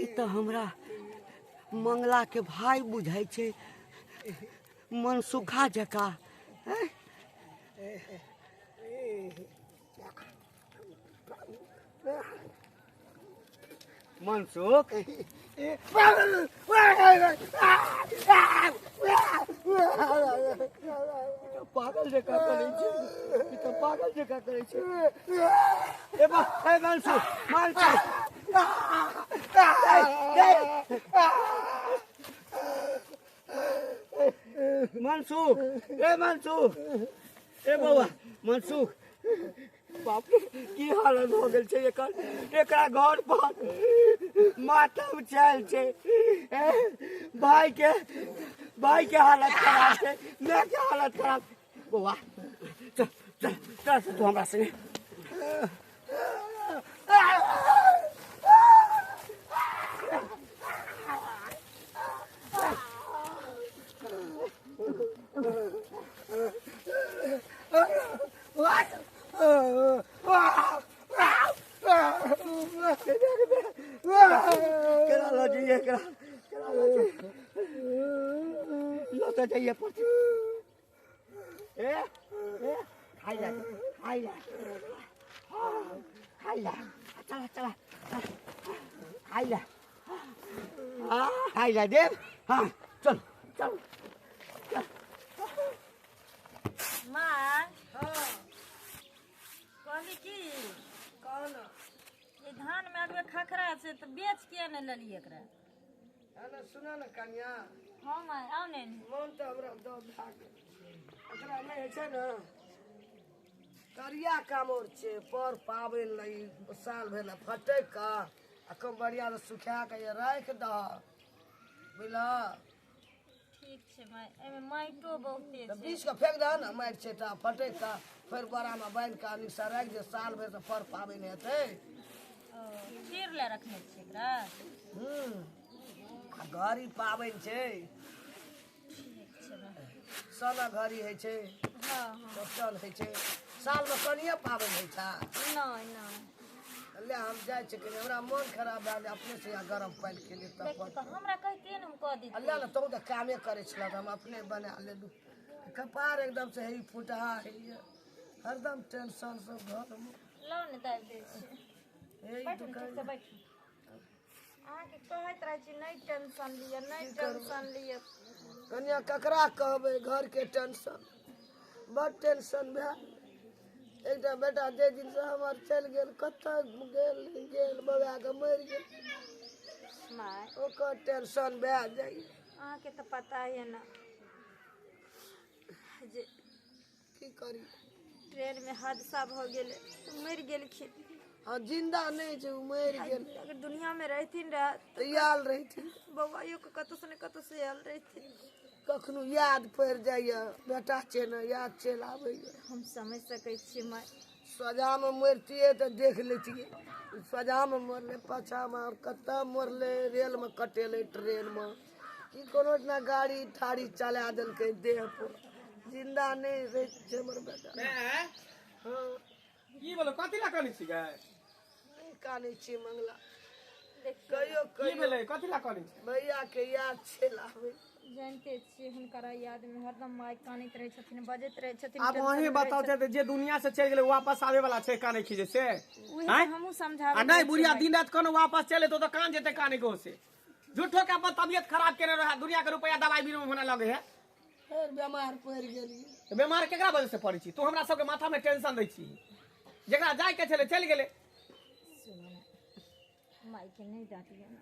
ई तऽ हमरा मंगला के भाय बुझाइ छै, मनसुखा जकाँ। हैं? मनसुख, पागल जकाँ करै छै, ई तऽ पागल जकाँ करै छै। ए बा, ए मनसुख, मनसुख, मनसुख, ए मनसुख, ए बौआ मनसुख, बाप रे, की हालत भऽ गेल छै एकर। एकरा घर पर मातम चल छै, ए भाई के हालत खराब छै, माय के हालत खराब छै। बौआ चल चल चल तू हमरा संगे। केना लऽ जइए एकरा, केना लऽ जइए? लऽ तऽ जइए पड़तै। ए ए, खाइ ले, खाइ ले, खाइ ले, चला चला, खाइ ले, हाँ खाइ ले देव। हाँ चल चल चल। माँ कहली की ई धान में अगबे खखरा छै तऽ बेच किया नहि लेलियै एकरा? अरे सुना ने कनिया। हाँ माँ, आउ ने। मन तऽ हमरा दऽ भए गेल। एकरा नहि होइ छै ने, करिया कामोर छै, पर पाबनि लए ई साल भरि लए फटकि कऽ आ खूब बढ़िआँ से सुखा कऽ जे राखि दह, बुझलह? ठीक छै माय, एहिमे माटिो बहुते तऽ छै। बीछ कऽ फेंक दह ने, माटि छै तऽ फटकि कऽ फेर बोरामे बान्हि कऽ नीकसँ राखि दे, साल भरिसँ पर पाबनि हेतै। ओ खीर लए रखने छियै एकरा? हूँ, आ घड़ी पाबनि छै। ठीक छै माय। साना घड़ी होइ छै। हँ हँ, चौड़चन होइ छै, सालमे कनिए पाबनि होइ छै। नहि नहि। ले हम जाइ छी कनि, हमरा मोन खराब भए गेल, अपने से गरम पानि केलियै तब। देखियौ तऽ हमरा कहितियै ने, हम कऽ आ ले दितियै ने, तू तऽ कामे करै छलह तऽ हम अपने बना लेलहुँ। कपार एकदम से हे फुटहा होइए, हरदम टेंशन सब घरमे। लाउ ने, दाबि दै छी। हे ई बैठू ने, दुकान ठीक से बैठू। अहाँके कहैत रहै छी, नहि टेंशन लिअ, नहि टेंशन लिअ। कनिया, ककरा कहबै घरके टेंशन? बड टेंशन भेल। एकटा बेटा जाहि दिनसँ हमर चलि गेल, कतऽ गेल नहि गेल, बौआके मरि गेल। माय, ओकर टेंशन भए जाइए। अहाँके तऽ पता यऽ ने जे की करी? ट्रेनमे हादसा भऽ गेलै, मरि गेलखिन। हँ, जिन्दा नहि छै ओ, मरि गेल। अगर दुनियामे रहथिन रह तऽ आयल रहिथिन, बौआइयोके कतहुसँ ने कतहुसँ आयल रहिथिन। कखनो याद पड़ि जाइए, बेटा छै ने, याद चलि आबैए। हम समझ सकै छी माय। सजामे मरितियै तऽ देख लैतियै। सजामे मरलै, पाछामे आर कतऽ मरलै? रेलमे कटेलै, ट्रेनमे की कोनो इतना गाड़ी ठाड़ी चला देलकै देह पर। जिन्दा नहि रहै छै हमर बेटा। माय। हँ। की बोलो, कथी ला कनै छी गै? नहि कानै छी मंगला। देखियौ। कहियो की कहियो भेलै? कथी ला कनै छी? भैया के याद चलि आबै। जानिते छियै हुनकर याद में हरदम माय कानैत रहै छथिन, बजैत रहै छथिन। आब टेंशन अहीं में बताउ रहै छै जे दुनिया से चलि गेलै वापस आबे वाला छै काने खीजे से? छथिन। उहे आँय? तऽ हमहूँ समझाबै आ नहि बुढ़िया दिन राति कोनो वापस चले तो कान जेते काने के से झूठो के अपन तबियत खराब केने रहे, दुनिया के रुपया दवाई बीरो में होना लगे है। फेर बेमार पड़ि गेलियै। तऽ बेमार केकरा वजह से पड़ै छी? तू हमरा सबके माथा में टेंशन दै छी। जेकरा जाय के छलै चलि गेलै। सुनू ने, मायके नहि डाँटियौ ने।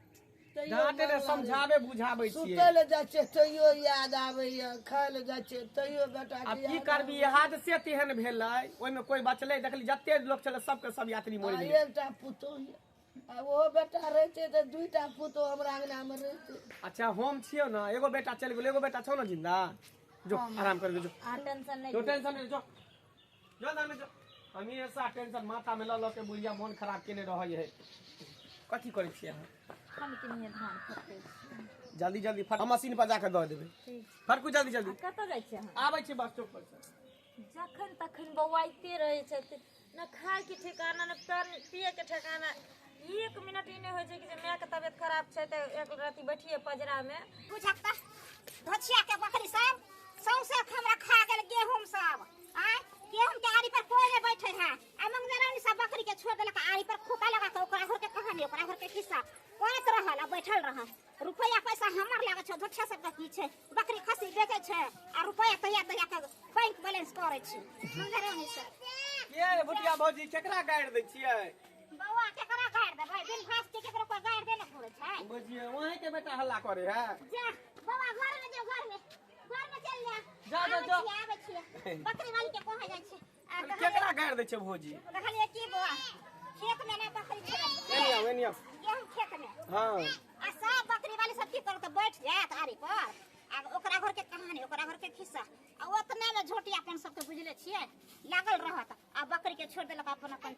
तैयो डाँटे ने मन लागै। समझाबे बुझाबै छियै। सुतै लए जाइ छियै तैयो याद आबैया, खाय लए जाइ छियै तैयो बेटा आब के की याद करबी, हादसे तेहन भेलै ओहिमे कोई बचलै? देखली जते लोक छलै सबके सब यात्री मरि आ गेलै। एकटा पुतोह यऽ, आ ओहो बेटा रहितै तऽ दूटा पुतोह हमरा अंगनामे रहितै। अच्छा हम छियौ ने, एगो बेटा चलि गेल, एगो बेटा छौ ने जिंदा। जो आराम कर, जो। अहाँ टेंशन नहि जो लिअ। टेंशन नहि, जो जो अंदर में जो। हमेशा टेंशन माथा में लऽ लऽ के बुढ़िया मोन खराब केने रहै है। कथी करै छियै अहाँ? हम किनिये धान फटकै छी। जल्दी जल्दी फट, हम मशीन पर जाके दऽ देबै। ठीक। फटकू जल्दी जल्दी। आ कतऽ जाइ छियै अहाँ? आबै छी बस चौक पर से। जखन तखन बौआइते रहै छथिन, न खायके ठिकाना न पियैके ठिकाना। एक मिनट ई नहि होइ छै कि जे मायके तबियत खराब छै तऽ एक रति बैठिए पजरामे। बुझक तऽ धोछिया के बकरी सब सौंसे हमरा खा गेल गेहूं सब। आय गेहूं के आरी पर कोई नहीं बैठे है। आ मंगजरानी सब बकरी के छोड़ देलक आरी पर खोता लगा के, ओकरा घर के कहानी ओकरा घर के खिस्सा करैत रहल आ बैठल रहल। रुपया पैसा हमर लागै छै, धोछिया सब के की छै? बकरी खस्सी बेचै छै आ रुपया तहिया तहिया के बैंक बैलेंस करै छै मंगजरानी सब। के भुटिया भौजी, केकरा गारि दै छियै? बौआ केकरा गारि देबै? बिन घास के केकरो कोई गारि दे ने पड़ै छै। बुझिए वहीं के बेटा हल्ला करे है। जा बौआ घर में जो, घर में, घर में चल जा। जा, जा, आबै जा। छियै, आबै छियै, बकरी वाली के कहे जाइ छै। आ केकरा गारि दै छै भौजी? कहलियै की बौआ, खेत में ना बकरी छै। एनी आउ, एनी आउ। गेहूं खेत में। हाँ। आ सब बकरी वाली सब की करत, बैठ जायत आरी पर आ ओकरा घर के कहानी ओकरा घर के खिस्सा। आ ओतना में झोटी अपन सबके बुझले छियै लागल रहत। आ बकरी के छोड़ देलक अपन अपन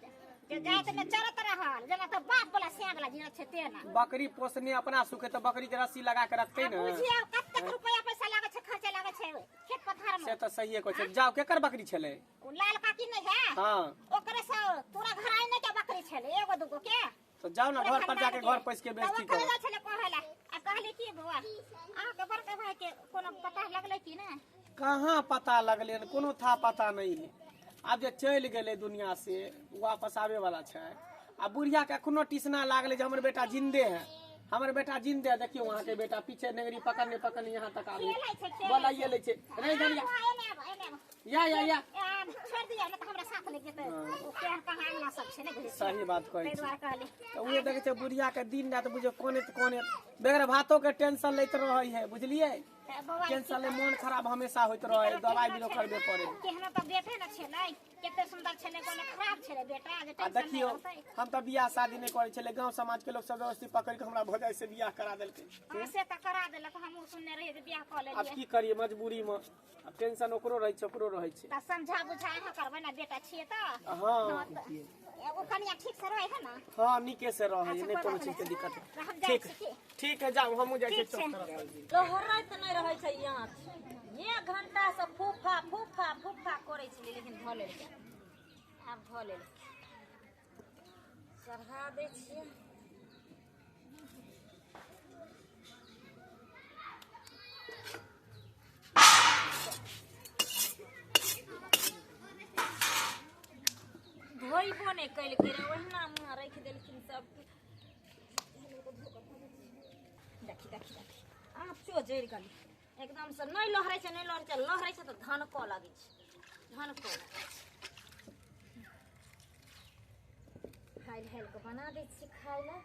जे जाइत में चरत रहल, जेना तऽ बाप वाला सिया वाला जीरत छै तेना। बकरी पोसने अपना सुख है तो बकरी के रस्सी लगा के रखते आ ने। बुझियौ कतेक रुपया पैसा लागै छै, खर्चा लागै छै खेत पथार में। से तऽ सहिए कहै छै। जाओ, केकर बकरी छलै? ओ लाल काकी नहीं है? हाँ। ओकरे से पूरा घर आइ नहीं के बकरी छलै, एगो दूगो के। तो जाओ ना घर पर जाके घर पैस के बेइज्जती करो। करो। जाइ छलै कहै ला। आ कहली की बौआ, अहाँके बड़का भाई के कोनो पता लगलै कि नहि? कहाँ पता लगलै हन, कोनो था पता नहीं है। आब जे चलि गेलै दुनिया से वापस आबे वाला छै। आ बुढ़िया के एखनो टिसना लागलै जे हमर बेटा जिंदे है, हमर बेटा जिंदे है। देखियौ वहाँ के बेटा पीछे नेंगरी पकड़ने पकड़ने यहाँ तक आबे खेलै छै, खेलै बोलाइए लै छै। रे धनिया। बौआ, एने आबो, एने आबो। या या या। ए, छोड़ि दियौ ने तऽ हमरा साथ लागि जेतै। ओ केहन कहाँ अंगना सब छै, नहि बुझै छियै। सही बात कहै ताहि छी। दुआरे कहली। तऽ उहे देखै छै बुढ़िया के दिन राति बुझियौ कनैत कनैत बगैर भातो के टेंशन लैत रहै है, बुझलियै? तऽ बौआ, टेंशन ले मोन खराब हमेशा होइत रहै, दवाई बीरो करबे पड़े। केहनो तऽ बेटे ने छलै, कते सुन्दर छलै, कोनो खराब छलै बेटा जे आ टेंशन नहि देखियौ रहतै। हम तऽ बियाह शादी नहि करै छलै, गाँव समाज के लोक सब जबरदस्ती पकड़ि के हमरा भौजाई से बियाह करा देलकै। हाँ, से तऽ करा देलक, हमहूँ सुनने रहियै जे बियाह कऽ आब लेलियै। की करियै मजबूरी में, आब टेंशन ओकरो रहै छै, ओकरो रहै छै। तऽ समझा बुझा अहाँ करबै ने, बेटा छियै तऽ। हाँ। तऽ एगो कनिया ठीक से रहै है ने? हाँ नीके से रहै, अच्छा, नहि कोइ कोनो बात चीज के नहि। दिक्कत। तऽ हम जाइ ठीक छी की? ठीक है, जाउ, हमहूँ जाइ छियै ठीक छै। चौक तरफ। लहरैत नहि रहै छै आँच। एक घंटा से फूफा फूफा फूफा करै छलै, लेकिन धऽ लेलकै। आब धऽ लेलकै, चढ़ा दै छियै। धोइबो नहि केलकै रे, ओहिना मुँह राखि देलखिन सबके। देखी देखी देखी, आँचो जरि गेलै एकदम से। नहि लहरै छै, नहि लहरै छै, लहरै छै तऽ धनकऽ लगै छै, धनकऽ लगै छै। हालि हालि कऽ बना दै छियै खाय लए,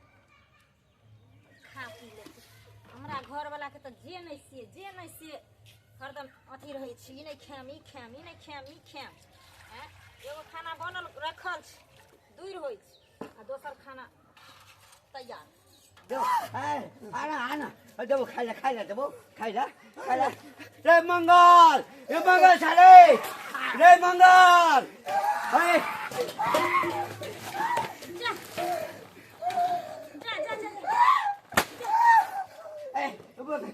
खा पी लेतै। हमरा घरवलाके तऽ जे नहि से, जे नहि से, हरदम अथी रहै छै, ई नहि खायब, ई खायब, ई नहि खायब, ई खायब। आँय, एगो खाना बनल रखल छै, दूर होइ छै आ दोसर खाना तैयार। देबो, ए, आना आना, देबो खाइ ला, खाइ ला, देबो खाइ ला, खाइ ला। रे मंगल, रे मंगल साले, रे मंगल, ए जा जा जा जा। ए देबो। जा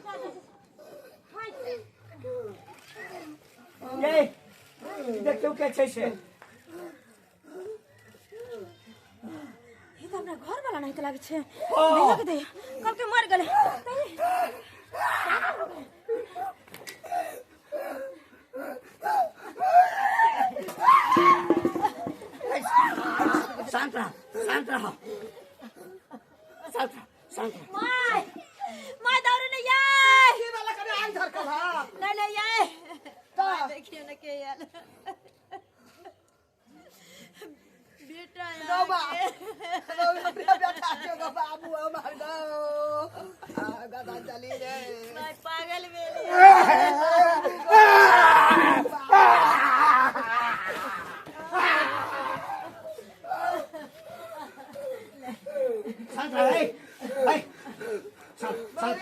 जा जा, हाय। ए देखियौ के छै से। ई तऽ हमरा घरवाला नहीं तऽ लागै छै। भैया के दे, कहलकै मरि गेलै। शांत रह, शांत रह, शांत रह, शांत रह। My my दौड़ नहीं आए। की वाला कने आग धरकल हा? नहीं नहीं आए। तऽ देखियो न के आयल बेटा। गौ बा गौ, हमरा बेटा के गौ बाबू हमर गौ आ गदा चली रे। My पागल भेल। शांत रह, ए, ए, शांत, शांत,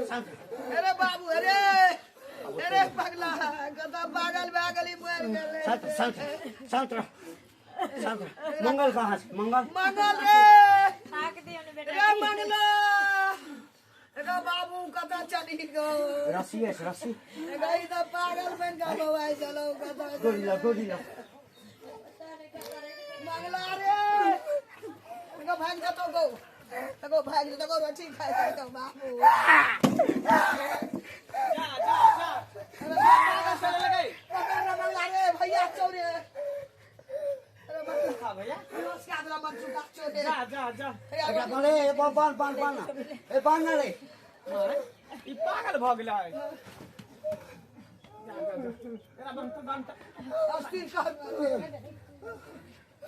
शांत रह। अरे बाबू, अरे अरे पगला गदा पागल भए गेली, मरि गेलै। शांत रह, शांत रह, शांत रह, शांत रह। मंगल कहाँ छै? मंगल, मंगल रे, थाक दियो न बेटा। रे मंगला रे बाबू कतऽ चली गौ? रस्सी अछि, रस्सी। गई तऽ पागल बनि कऽ बौआइ छलौ, कतऽ? डोरी ला, डोरी ला। मंगला रे गौ, भागि जेतौ गौ, गौ भागि जेतौ गौ, रोटी खाइ जेतौ बाबू। जा जा जा, पागल चले लगे। पकड़ रे मंगला रे, भैया चौरे। अरे मंगला। हाँ भैया। नमस्कार रे मनसुखा चौरे। जा जा जा। एकरा बान्ह, ए, बान्ह, बान्ह, बान्ह, बान्ह, ए, बान्ह ना रे। मारे, ई पागल भऽ गेलै। जा जा जा, एकरा बान्ह तऽ, बान्ह तऽ। अस्थिर कर।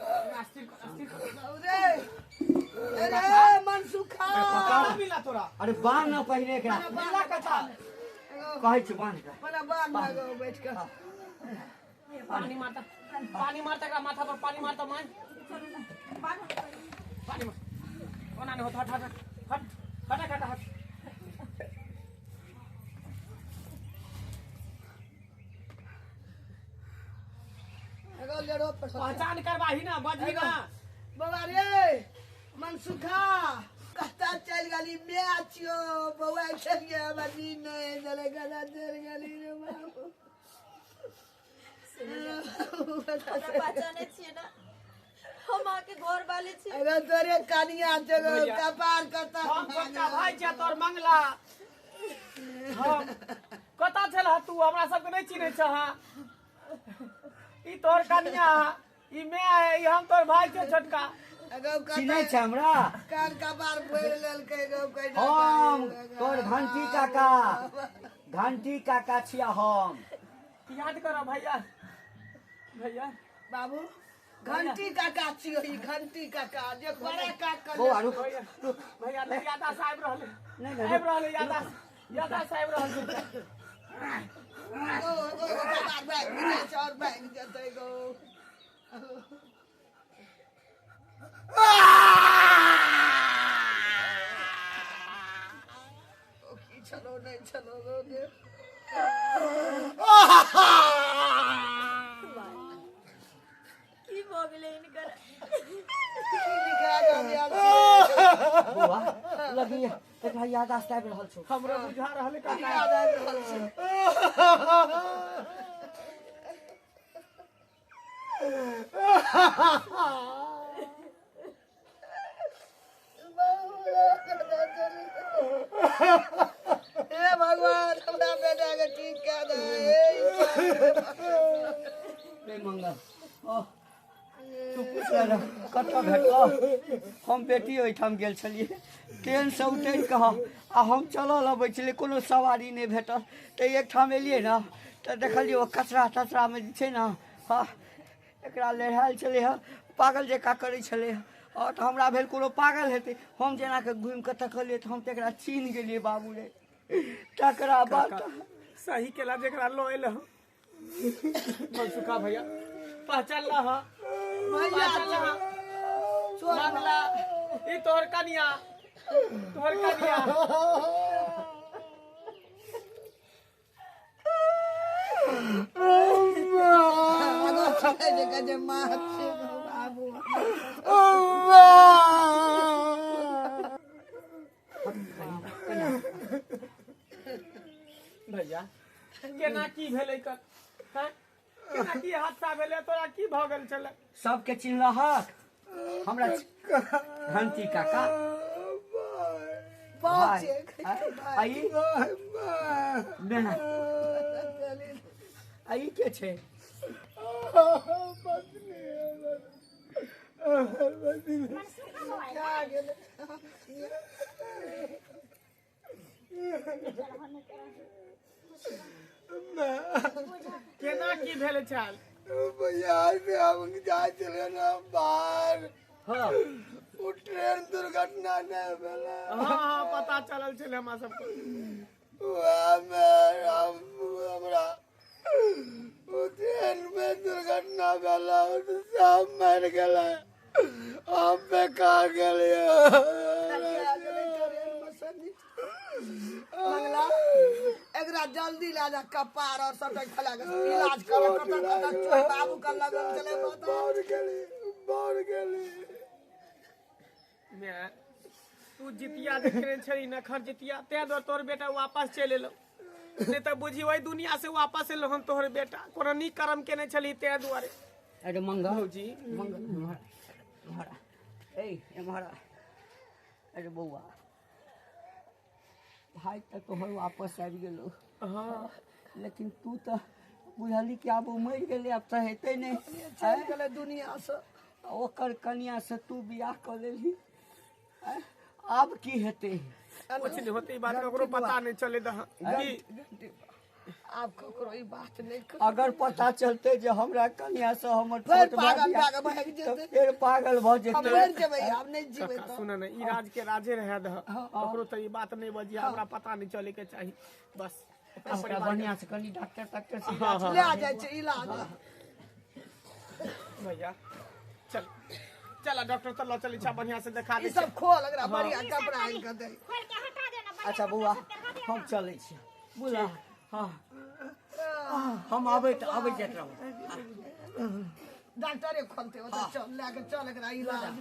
एकरा अस्थिर कर, अस्थिर कर। रे अरे मनसुखा। कहाँ मिला तोरा? अरे बान्ह ना पहिने एकरा। मिला कथा। कहै छी बान्ह एकरा। मने बान्ह ना गौ बैठ कऽ। पानी मारता, पानी मारता एकरा माथा पर, पानी मारता। मान, पानी मार। ओना नहीं होत। हट हट हट हट हट हट हट। एगो लेड़ो पर। पहचान करबाही ना, बजही ना। बौआ रे मनसुखा, कतऽ चलि गेली? माय छियौ, बौआ छलियै, हमरा नींद नहि छलै, कतऽ चलि गेली रे बाबू? हमरा पहचानै छियै ना? हम अहाँके घर वाले छी। एगो तोरे कनिया छौ गौ, भैया। कपार कतऽ? हम छोटका भाई छियै तोर मंगला। हम कतऽ छल तू? हमरा सबके नहि चिन्है छह? ई तोहर कनिया, ई मैं है, ई हम तोहर भाई छियौ छोटका। एगो चिन्है कतऽ छै हमरा? कान कपार फोड़ि लेलकै गौ कैना। हम तोर घंटी काका, घंटी काका छिया हम। याद करो भैया, भैया। बाबू, घंटी काका छियौ, ई घंटी काका जे बड़ा काका। बौआ रुक। भैया, भैया, नहीं यादाश्त आबि रहल। नहीं, नहीं। आबि रहल यादाश्त, यादाश्त आबि रहल छै। गौ गौ कपार भागि गेलै छै और भागि जेतै गौ। ओ की छलो नहि छलो गौ देव। की भऽ गेलै हिनकर? की लिखा कऽ आयल छियै? बौआ लगैया एकरा यादाश्त आबि रहल छौ। हमरो बुझा रहल काका। याद आबि रहल छै। हे भगवान, हमरा बेटा के ठीक कए दे हे ईश्वर। रे मंगल, ओह, तू पूछ रह, कतऽ भेटल? हम बेटी ओहिठाम गेल छलियै, ट्रेनसँ उतरि कऽ आ हम चलल अबै छलियै, कोनो सवारी नहि भेटल, तऽ एकठाम एलियै ने तऽ देखलियै ओ कचरा तचरामे जे छै ने, हँ, एकरा लेढ़ायल छलै हँ, पागल जकाँ करै छलै हँ। आओर तऽ हमरा भेल कोनो पागल हेतै। हम जेनाके घुमि कऽ तकलियै तऽ हम तऽ एकरा चिन्ह गेलियै बाबू रे। तकरा बाद सही केला जेकरा लो एल हँ। मनसुखा भैया, पहचान ला हँ? भैया। पहचान ला हँ? मंगला, ई तोहर कनिया, तोहर कनिया। एगो छै जे कहै छै माँ छै गौ बाबू। भैया, केना की भेलै कर हैं? केना की हादसा भेलै? तोरा की भऽ गेल छलै? सबके चिन्हलहक हमरा? घंटी काका। बाप भाय। छियै। आ ई माय। आ ई के छै? खा गेलै। केना की भेल छल? बिहार से हम जाइ छलियै ने बाहर। हँ। ओ ट्रेन दुर्घटना नहि भेलै? हाँ हाँ, पता चलल छलै हमरा सबके। उएहमे हम हमरा ओ ट्रेनमे दुर्घटना भेलै, सब मरि गेलै, हम बेकार गेलियै। एकरा जल्दी ला जा, कपार और सबटा खोला के इलाज कर। कत कत चोट बाबू के लगल छलै? मर गेली, मर गेली। माय, तू जितिया देखने छली न खर जितिया, तें दुआरे तोहर बेटा वापस चलि एलौ, नहि तऽ बुझी ओहि दुनिया से वापस एलौ हन तोहर बेटा। कोनो नीक कर्म केने छली तें दुआरे। अरे मंगल। भौजी। मंगल, एम्हर एम्हर आ। ए एम्हर आ। अरे बौआ, भाय तऽ तोहर वापस आबि गेलौ। हाँ। लेकिन तू तऽ बुझली कि आब ओ मरि गेलै, आब तऽ हेतै नहि। चलि गेलै दुनिया से। ओकर कनिया से तू बियाह कऽ लेलही, आँय? आब की हेतै? कुछ नहि होते, ई बात ककरो पता नहि चले दह की। आब ककरो ई बात नहि कह। अगर पता चलते जे हमरा कनिया से हमर फेर छोट भाय पागल बियाह- भए कऽ भागि तऽ जेतै। फेर पागल भऽ हम जेतै। मरि जेबै, आब नहि जीबै। काका, तऽ सुन ने, ई राज के राजे रहे दह, ककरो तऽ ई बात नहि बजिया, हमरा पता नहि चले के चाही बस। अपना ओकरा परिवार के- बढ़िया से कनि डॉक्टर ताक्टर से इलाज लए जाइ छै इलाज। भैया, चल चल, डॉक्टर तऽ लऽ चलै छै, बढ़िया से देखा ई दै सब छै। खोल एकरा, बढ़िया कपड़ा आनि कऽ दे। खोल के हटा दे ना बढ़िया। अच्छा बौआ, हम चलै छी, बुझला? हँ, हम आबैत आबैत जाइत रहब। डॉक्टरे खोलते ओतऽ, चल, लए कऽ चल एकरा इलाज।